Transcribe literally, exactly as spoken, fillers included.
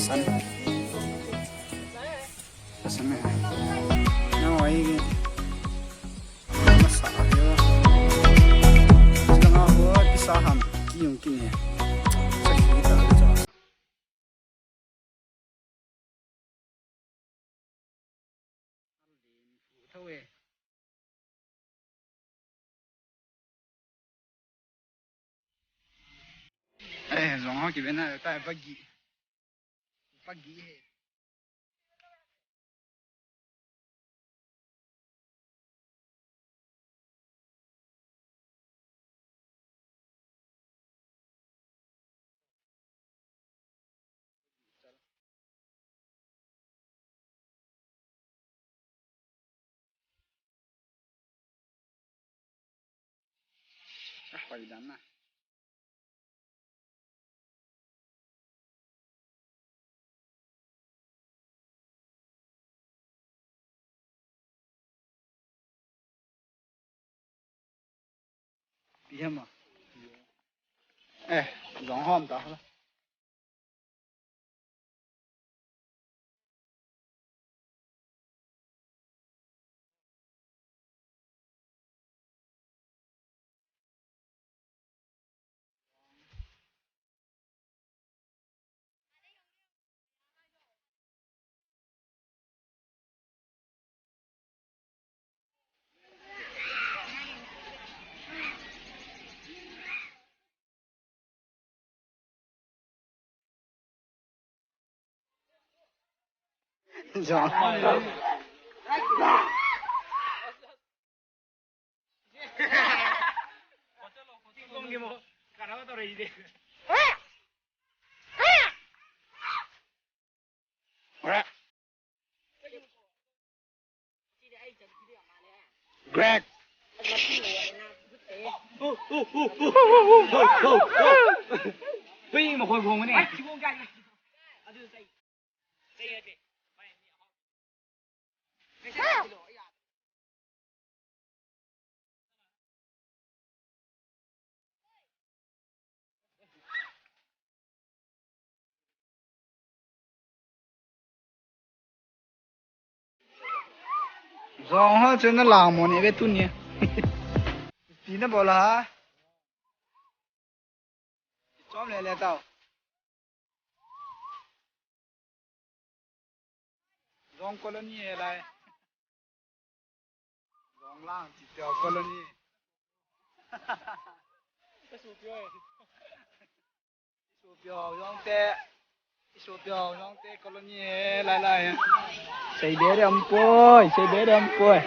San. San me. Na wai. Masa yo. Sanga ho pisa ham. Kiyung kine. Sa kita. Tho e. Eh, jong ho kibe na ta vagi. Vagi he. Ah, palitan na. Pihama. Eh, jong hom ta. Greg. Hui, makhoi phong ne. Jong ho chu na lang mo ne ve tuni. Pi na bol a. Chom le le tao. Jong colony he lai. Jong lang chi teo colony. Ka su pio e. Su pio jong te. Su pio jong te colony he lai lai. Sei be de am poi, sei be de am poi.